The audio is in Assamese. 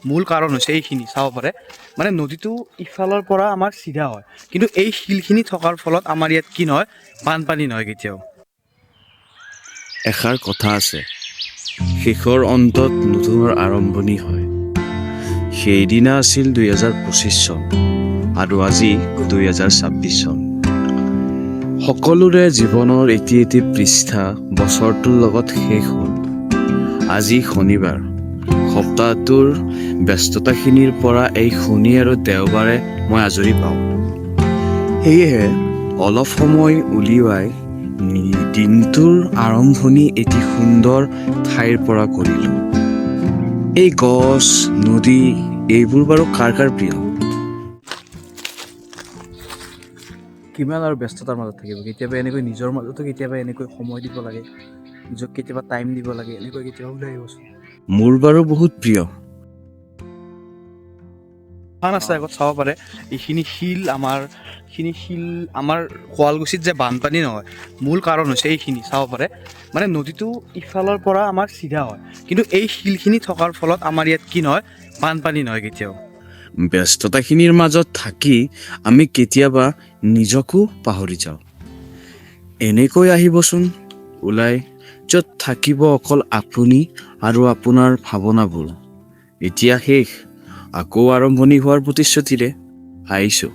মূল কাৰণ হৈছে এইখিনি, চাব পাৰে। মানে নদীটো ইফালৰ পৰা আমাৰ চিধা হয়, কিন্তু এই শিলখিনি থকাৰ ফলত আমাৰ ইয়াত কি নহয়, বানপানী নহয় কেতিয়াও। এষাৰ কথা আছে, শেষৰ অন্তত নতুনৰ আৰম্ভণি হয়। সেইদিনা আছিল 2025 চন আৰু আজি 2026 চন। সকলোৰে জীৱনৰ এটি এটি পৃষ্ঠা বছৰটোৰ লগত শেষ হ'ল। আজি শনিবাৰ। সপ্তাহটোৰ ব্যস্ততাখিনিৰ পৰা এই শনি আৰু দেওবাৰে মই আজৰি পাওঁ। সেয়েহে অলপ সময় উলিয়াই দিনটোৰ আৰম্ভণি এটি সুন্দৰ ঠাইৰ পৰা কৰিলোঁ। এই গছ, নদী, এইবোৰ বাৰু কাৰ কাৰ প্ৰিয়? কিমান আৰু ব্যস্ততাৰ মাজত থাকিব? কেতিয়াবা এনেকৈ নিজৰ মাজতো কেতিয়াবা এনেকৈ সময় দিব লাগে, নিজক কেতিয়াবা টাইম দিব লাগে। এনেকৈ কেতিয়াবা ওলাই আহিবচোন। মোৰ বাৰু বহুত প্ৰিয়। স্থান আছে আগত, চাব পাৰে। এইখিনি শিল আমাৰ, এইখিনি শিল আমাৰ শুৱালকুছিত যে বানপানী নহয়, মূল কাৰণ হৈছে এইখিনি, চাব পাৰে। মানে নদীটো ইফালৰ পৰা আমাৰ চিধা হয়, কিন্তু এই শিলখিনি থকাৰ ফলত আমাৰ ইয়াত কি নহয়, বানপানী নহয় কেতিয়াও। ব্যস্ততাখিনিৰ মাজত থাকি আমি কেতিয়াবা নিজকো পাহৰি যাওঁ। এনেকৈ আহিবচোন ওলাই, য'ত থাকিব অকল আপুনি আৰু আপোনাৰ ভাৱনাবোৰ। এতিয়া শেষ, আকৌ আৰম্ভণি হোৱাৰ প্ৰতিশ্ৰুতিৰে আহিছোঁ।